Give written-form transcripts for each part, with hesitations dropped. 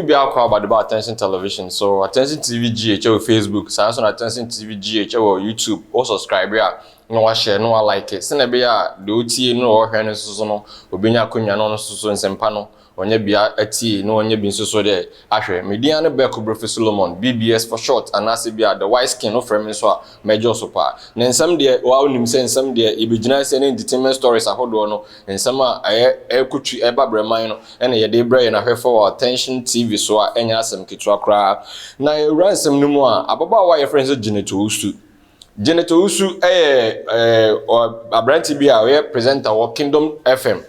Obi biara kɔ aba de ba Attention Television so, Attention TV GH wɔ Facebook, saa nso na Attention TV GH wɔ YouTube. Wo subscribe a, na wahyɛ na walike, sɛnea ɛbɛyɛ a deɛ ɔtie no ɔhwɛ no nso so no, obɛnya akonnwa no, ɔno nso so nsɛmpa no ɔnyɛ bia atie na ɔnyɛ bi nso so deɛ ahwɛ. Medin ne Bɛko Brofi Solomon, BBS for short, anaasɛ bi a The Wise King wofrɛ me nso a, mɛgye so paa. Ne nsɛm deɛ, waa wonim sɛ nsɛm deɛ yɛbɛgyina sɛ ne entertainment stories ahodoɔ no, nsɛm a ɛyɛ ɛkɔtwi ɛba brɛman no, ɛna yɛde brɛ yɛn ahwɛfo wɔ Attention TV so a, ɛnyɛ asɛm ketewa koraa. Na yɛwura nsɛm no mu a, ababaawa a yɛfrɛ no sɛ Janet Owusu. Janet Owusu yɛ aberante bi a ɔyɛ presenter wɔ Kingdom FM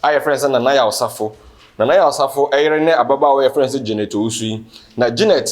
a yɛfrɛ no sɛ Nana Yaw Safo. Nana Yaw Safo ɛyere ne ababaawa a yɛfrɛ no sɛ Janet Owusu yi. Na Janet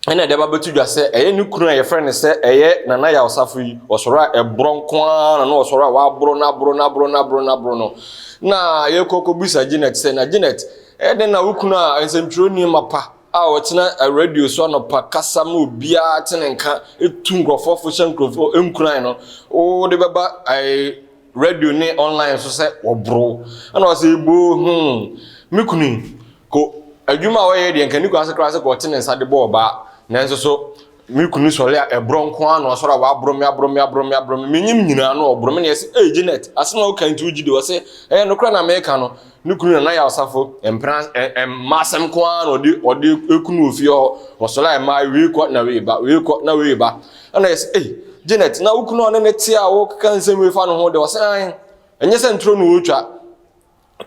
ɛna ɛde aba bɛto dwa sɛ ɛyɛ ne kunu a yɛfrɛ no sɛ ɛyɛ Nana Yaw Safo yi, ɔsɔre a ɛborɔ nko ara na ɔsɔre a waboro no, aboro no, aboro no, aboro no, aboro no. Na yɛkɔ kɔbisa Janet sɛ, na Janet, ɛyɛ den na wo kunu a nsɛmtwerɛni mapa a ɔtena radio so anɔpa kasa ma obiara te ne nka, etu nkurɔfoɔ fo, hyɛ nkurɔfoɔ nkuran no, wode bɛba radio ne online so sɛ wɔboro? Ɛna ɔsɛ ebo me kunu yi ko adwuma a ɔyɛ deɛ, nka ne kunu ase koraa sɛ kɔ ɔte ne nsa de bɔ ɔbaa. Nanso so me kunu sɔre a, ɛborɔ nko ara na ɔsɔre a waboro me, aboro me, aboro me, aboro me, menyim nyinaa no ɔboro me. Na yɛsɛ, "Ei Janet, asɛm a woka nti wogye di?" Ɔsɛ ɛyɛ nokorɛ na meka no. Ne kunu Nana Yaw Safo mpena mma asɛm nko ara na ɔde ekunu wɔ fie hɔ. Ɔsɔre a, mmaa wei kɔ na wei ba, wei kɔ na wei ba. Ɛna yɛsɛ, "Ei Janet, na wo kunu a ɔne ne te a wɔkeka nsɛm wei fa no ho de?" Ɔsɛ an ɛnyɛ sɛ ntoro na wɔretwa.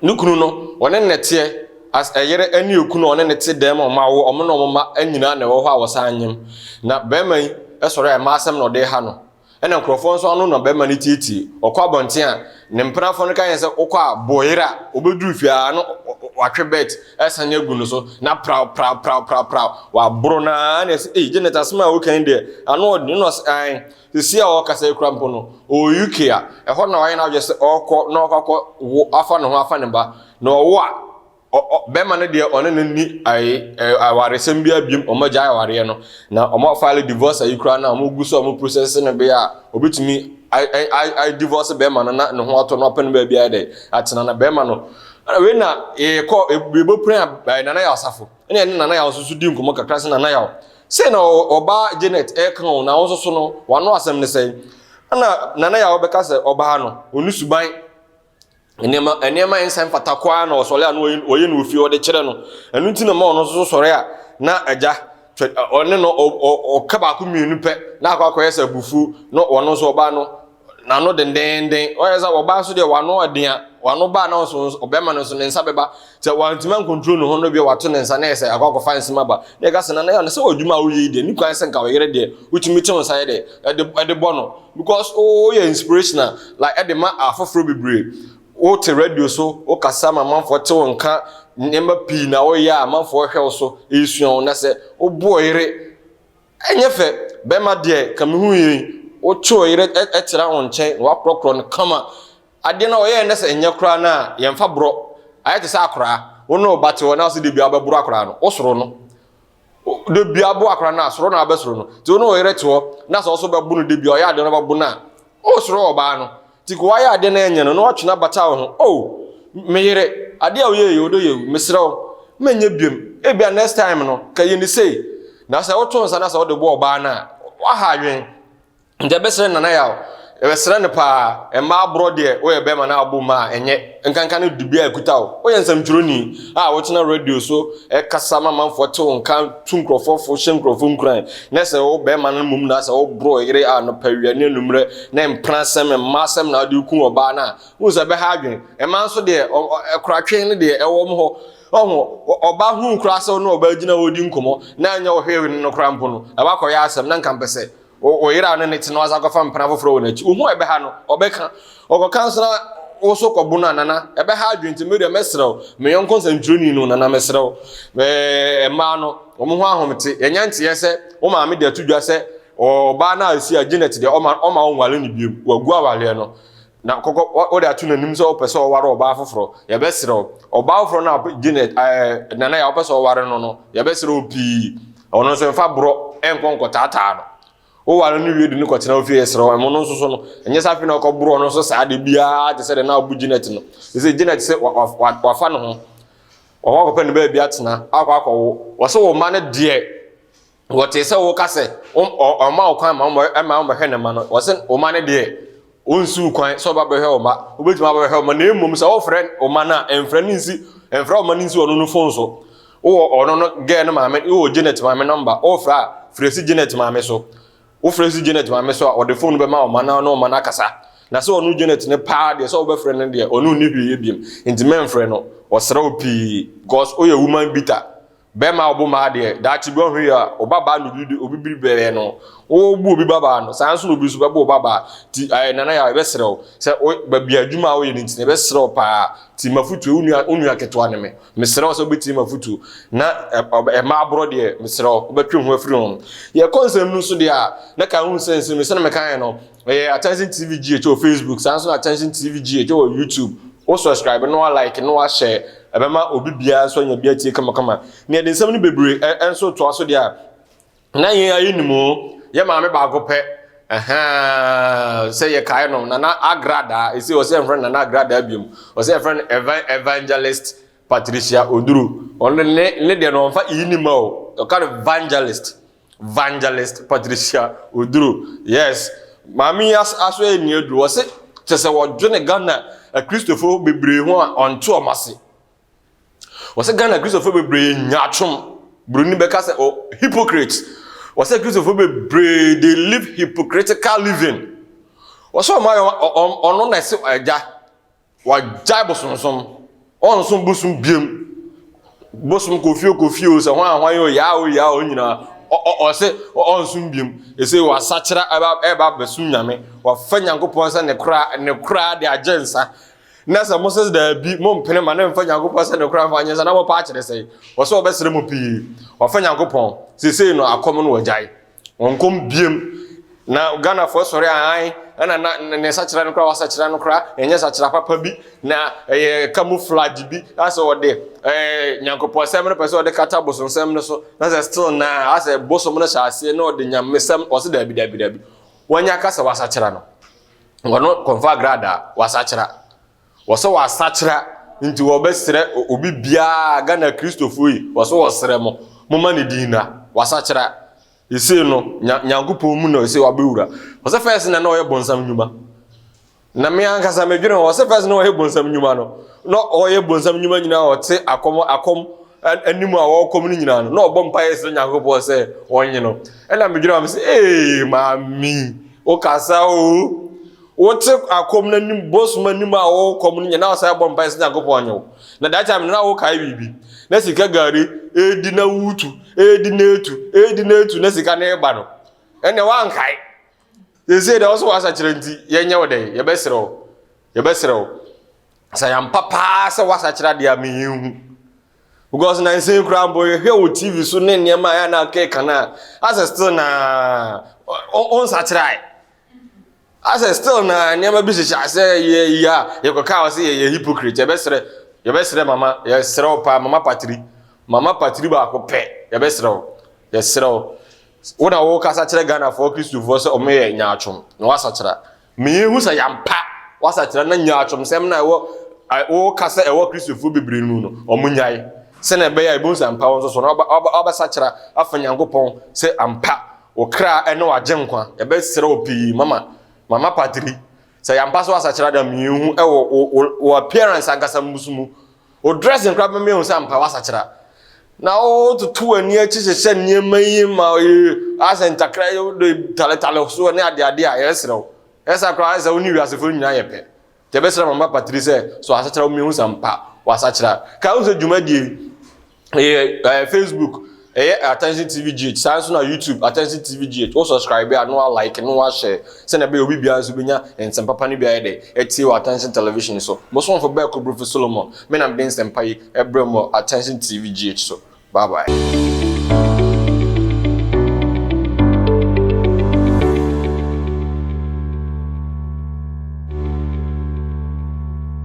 Ne kunu no, ɔne ne teɛ as ɛyere ne okunu a ɔne ne te dɛm a, ɔmo awo, ɔmo na ɔmo mma nyinaa na ɛwɔ hɔ a wɔsan nyem. Na bɛrima yi sɔre a, mmaa asɛm na ɔde ha no, ɛna nkurɔfoɔ nso ano na bɛrima no tietie. Ɔkɔ abɔnten a, ne mpenafoɔ no ka yɛn sɛ wokɔ a bɔ yere a, obɛduru fie a no watwe bɛt ɛsane agu no so na praw praw praw praw praw, waboro naa. Na ɛsɛ, "Ei Janet, asɛm a woka yi deɛ, ano ɔde no." Ɔsɛ an sisi a ɔkasa ekura mpo no, ɔwɔ UK a ɛhɔ na wayɛ n'adwene sɛ ɔkɔ na ɔkɔ akɔ wo afa ne ho afa ne ba na ɔwo a, bɛrima no deɛ, ɔne no ni ayi awaresɛm bi abiem. Ɔmo agya awareɛ no na ɔmo afile divorce ayi koraa na ɔmo gu so a ɔmo process no bɛyɛ a obetumi ayi divorce bɛrima no na ne ho atɔ no, apɛ no baabi ayɛ dɛ atena. Na bɛrima no wei na yɛkɔ yɛbɛpira Nana Yaw Asafo, ɛna ɛne Nana Yaw nso so di nkɔmɔ kakra sɛ, Nana Yaw, sei na ɔbaa Janet ɛka o, na wɔn nso so no wano asɛm ne sɛn? Ɛna Nana Yaw bɛka sɛ ɔbaa no ɔne suban nneɛma nsɛm fata koraa na ɔsɔre a na ɔyɛ no ofie ɔde kyerɛ no. Ɛno nti na ma ɔno nso sɔre a, na agya ɔne no ɔka baako mmienu pɛ na akɔyɛ sɛ abufuo na ɔno nso ɔbaa no n'ano dendenden. Ɔyɛ sɛ ɔbaa nso deɛ, wano ɔden a wano baa na ɔnso ɔbɛrima no nso ne nsa bɛba sɛ wantumi ancontrol ne ho no bi, wato ne nsa na yɛ sɛ akɔfa nsɛm aba. Na yɛka sɛ, Nana yɛ no sɛ ɔdwuma a woyɛ yi deɛ, ne kwan sɛ nka ɔyere deɛ wotumi te wo nsa yɛ dɛ ɛde bɔ no, because woyɛ inspirational like ɛde ma afoforɔ bebree. Wote radio so wokasa ma amanfoɔ te wo nka, nneɛma pii na woyɛ a amanfoɔ hwɛ wo so ɛresua wo. Na sɛ wobo ɔyere, ɛnyɛ fɛ. Bɛrima deɛ, ka mehu yei, wotwe ɔyere ɛtena wo nkyɛn na wakorɔkorɔ no kama. Adeɛ no a ɔyɛɛ no sɛ ɛnyɛ koraa no a, yɛmfa borɔ. Ayɛ te sɛ akoraa wo ne wo ba te hɔ na wo sɛ de bia wobɛboro akoraa no, wosoro no de bia bo akora no a, soro na abɛsoro no. Nti wo ne wo yere te hɔ na sɛ ɔso bɛbo no de bia ɔyɛ adeɛ no bɛbo no a, wosoro ɔbaa no. Nti ko wayɛ adeɛ no ɛnyɛ no na watwe no abata wo ho, "Oh, me yere, adeɛ a woyɛ yi, wodɔ yɛ, mesrɛ wo, menyɛ biom. Ebia next time no ka yɛ ne sei." Na sɛ woto nsa na sɛ wode bɔ ɔbaa no a, waha adwen. Nti ɛbɛsrɛ Nana Yaw, ɛbɛsrɛ no paa, mmaa aborɔ deɛ, woyɛ bɛrima na abɔ mu a, ɛnyɛ nkanka no dibea a ɛkuta wo. Woyɛ nsɛmtwerɛni a wotena radio so ɛkasa ma amanfoɔ te wo nka, tu nkurɔfoɔ fo, hyɛ nkurɔfoɔ nkuran, na sɛ wo bɛrima no mmom na sɛ woborɔ yere a anɔpa, awia ne anummerɛ, na mpena asɛm, mmaa asɛm na wode ku ɔbaa no a, wohu sɛ ɛbɛha adwen. Mmaa nso deɛ, ɛkoratwe no deɛ ɛwɔ mu hɔ. Ɔho ɔbaa hu koraa sɛ wo ne ɔbaa gyina hɔ di nkɔmmɔ na ɛnyɛ wo hwee no koraa mpo no, ɛbɛakɔyɛ asɛm. Na nka mpɛ sɛ wo yere a ne ne te no asa akɔfa mpena foforɔ wɔ n'akyi. Wohu a ɛbɛha no, ɔbɛka ɔkɔka nso na wo so kɔbo no a, Nana, ɛbɛha adwene. Nti medeɛ mɛserɛ wo, me yɔnko nsɛntwerɛni no, Nana, mesrɛ wo, mmaa no wɔn ho ahomete. Yɛnya nteɛ sɛ wo maame de ato dwa sɛ ɔbaa no a ɛsi a Janet deɛ, ɔma wo nwale no biom, wagu awareɛ no na kɔkɔ wode ato n'anim sɛ wopɛ sɛ ɔware ɔbaa foforɔ. Yɛbɛserɛ wo, ɔbaa foforɔ no a Janet Nana yɛ wopɛ sɛ ɔware no, yɛbɛserɛ wo pii, ɔno nso mfa borɔ ɛnkɔ nkɔtaataa no. Woware no wie de no kɔtena wo fie, yɛserɛ wo, ɛmo no nso so no, ɛnyɛ sɛ afei na ɔkɔborɔ no nso saa de biara te sɛ de na wobu Janet no. Sɛ Janet sɛ wafa ne ho. Wakɔ akɔpɛ ne baabi atena, akɔ akɔwo. Wɔse wo mma no deɛ, wɔtee sɛ woka sɛ ɔmma wo kwan ma wommɛhwɛ ne mma no. Wɔse wo mma no deɛ, wonsi wo kwan sɛ ɔba bɛhwɛ wo mma. Wobɛtumi aba bɛhwɛ wo mma, na mmom sɛ wofrɛ wo mma no a, mfrɛ no nsi, mfrɛ wo mma no nsi ɔno no phone so. Wowɔ ɔno no girl no maame, wowɔ Janet maame number, wofrɛ a, frɛ si Janet maame so. Wofrɛ si Janet maame so a, ɔde phone no bɛma wo ma na ɔne wo ma no akasa. Na sɛ ɔno Janet no paa deɛ, sɛ wobɛfrɛ no deɛ, ɔne wo nni hwee yɛ biom. Nti mɛmfrɛ no. Ɔsrɛ wo pii because woyɛ woman beater. Bɛrima a ɔbo mmaa deɛ, daakye bi ɔnhwɛ yie a, wo babaa na obi de obi biri bɛyɛ no. Wobu obi babaa no, saa nso na obi nso bɛbo wo babaa. Nti ɛɛ Nana Yaw, yɛbɛsrɛ wo sɛ wo baabi a adwuma a woyɛ no nti no, yɛbɛsrɛ wo paa. Nti m'afotuo, wo nua wo nua ketewa ne me. Mesrɛ wo sɛ wobɛtie m'afotuo na ɛma aborɔ deɛ, mesrɛ wo, wobɛtwe ho afiri ho. Yɛkɔ nsɛm no so deɛ a, na ka wohu sɛ nsɛm yi, sɛdeɛ mekaeɛ no, ɛyɛ Attention TV GH wɔ Facebook, saa nso na Attention TV GH wɔ YouTube. Wo subscribe na wa like na wa share, ɛbɛma obi biara nso anya bi atie kamakama. Na yɛde nsɛm no bebree nso toa so deɛ a, Na yɛn ara yɛnim o, yɛ maame baako pɛ, ɛhɛn, sɛ yɛkae no, Nana Agradaa, ɛsei ɔsɛ yɛmfrɛ no Nana Agradaa biom, ɔsɛ yɛfrɛ no Evan, Evangelist Patricia Oduro. Ɔno ne, ne deɛ no ɔmfa iyi ni ma o, ɔka no Evangelist, Evangelist Patricia Oduro, yes. Maame yi aso yɛ nea aduro, ɔse kyɛ sɛ wɔdwene Ghana Akristofo bebree ho a ɔnte wɔn ase. Wɔsɛ Ghana Kristofo bebree nyaatwom. Buroni bɛka sɛ oh, hypocrites. Wɔsɛ Kristofo bebree they live hypocritical living. Wɔsɛ wɔn ayɛ ɔno na ɛsɛ agya. Wagyae bosomsom. Ɔnsom bosom biem. Bosom kofie kofie o sɛ hwan ahwan o yaa o yaa o nyinaa. Ɔsɛ ɔnsom biem. Ɛsɛ wasakyera ɛba ɛba bɛsom Nyame. Wafa Nyankopɔn sɛ ne kora ne kora de agye nsa. Na sɛ mose daabi, mompene ma no mfa Nyankopɔn sɛ ne kora mfa nyɛ nsa na mopɛ akyerɛ sɛe? Wɔsɛ wɔbɛsrɛ mo pii. Wɔafa Nyankopɔn, seesei no akɔm no wɔagyae. Wɔnkɔm biem. Na Ghanafoɔ sɔre ahan, ɛna na ne nsakyera no koraa wasakyera no koraa, ɛnyɛ sakyera papa bi, na ɛyɛ camouflage bi, asɛ wɔde ɛɛ Nyankopɔn sɛm no pɛ sɛ wɔde kata bosomsɛm no so, na sɛ still na asɛ bosom no hyɛ aseɛ na ɔde nyamesɛm, ɔse daabi daabi daabi. Wɔanya kasa wasakyera no. Wɔno kɔmfa agradaa wasakyera. Wɔsɛ wasakyera nti wɔbɛsrɛ obi biara Ghana Kristofoɔ yi wɔsɛ wɔsrɛ mo moma ne din na wasakyera. Esei no Nyankopɔn mu na esei wabɛwura. Wɔsɛ fɛs na na ɔyɛ bonsam nnwuma. Na me ankasa medwene ho wɔsɛ fɛs na ɔyɛ bonsam nnwuma no na ɔyɛ bonsam nnwuma nyinaa ɔte akɔm akɔm anim a wɔrekɔm no nyinaa no na ɔbɔ mpaeɛ srɛ Nyankopɔn sɛ ɔnye no. Ɛna medwene ho sɛ ee maame Wokasa oo, wote akɔm no anim, bosom anim a wokɔm no nyɛ na wosan bɔ mpae sɛ Nyankopɔn nye wo. Na that time no na wokae biribi. Na sika gari edi na wotu, edi na etu, edi na etu na sika no reba no. Ɛnna woankae. Seesei deɛ wo so woasakyerɛ nti yɛnyɛ wo dɛn? Yɛbɛsrɛ wo. Yɛbɛsrɛ wo. Sɛ yɛampa paa sɛ woasakyera deɛ a menhu. Because nansa yi koraa mpo yɛhwɛ wɔ TV so ne nneɛma a ɛyɛ na keka no a asɛ still na ɔnsakyerae. Asɛ still na nneɛma bi hyehyɛ asɛ yɛ yi a yɛkɔka wɔ sɛ yɛyɛ hypocrite. Yɛbɛsrɛ yɛbɛsrɛ mama yɛsrɛ wo paa mama patiri mama patiri baako pɛ yɛbɛsrɛ wo yɛsrɛ wo wo na wokasa kyerɛ Ghanafoɔ Kristofoɔ sɛ ɔmo yɛ nyaatwom na wasakyera. Ma yenhu sɛ yɛampa w'asakyera na nyaatwomsɛm no a ɛwɔ woka sɛ ɛwɔ Kristofoɔ bebree no mu no, wɔnnyae. Sɛnea ɛbɛyɛ a yɛbɛhu sɛ ampa wo nso so no, wabɛsakyera afa Nyankopɔn sɛ ampa wo kra ne w'agyenkwa. Yɛbɛsrɛ wo pii, mama, mama Patri, sɛ yɛampa sɛ w'asakyera da ma yenhu ɛwɔ wo appearance ankasa mu. Wo dressing koraa bɛma yɛahu sɛ ampa woasakyera. Na wototo w'ani akyi hyehyɛ nneɛma yi ma asɛ ntakra yi wode taletale so ne adeade a yɛsrɛ wo. Ɛsa koraa sɛ wo ne wiasefo nyinaa yɛ pɛ. Nti yɛbɛsrɛ Mama Patri sɛ so asakyera wo mehu sɛ ampa woasakyera. Ka wo sɛ dwumadie yi ɛyɛ Facebook ɛyɛ Attention TV GH saa nso na YouTube Attention TV GH wo subscribe a na wa like na wa share sɛnea ɛbɛyɛ obi biara nso bɛnya nsɛm papa no bi ayɛ dɛ atie wɔ Attention Television so. Mo somfo Bɛɛko Brofo Solomon me na mede nsɛmpa yi ɛbrɛ mo wɔ Attention TV GH so. Bye bye.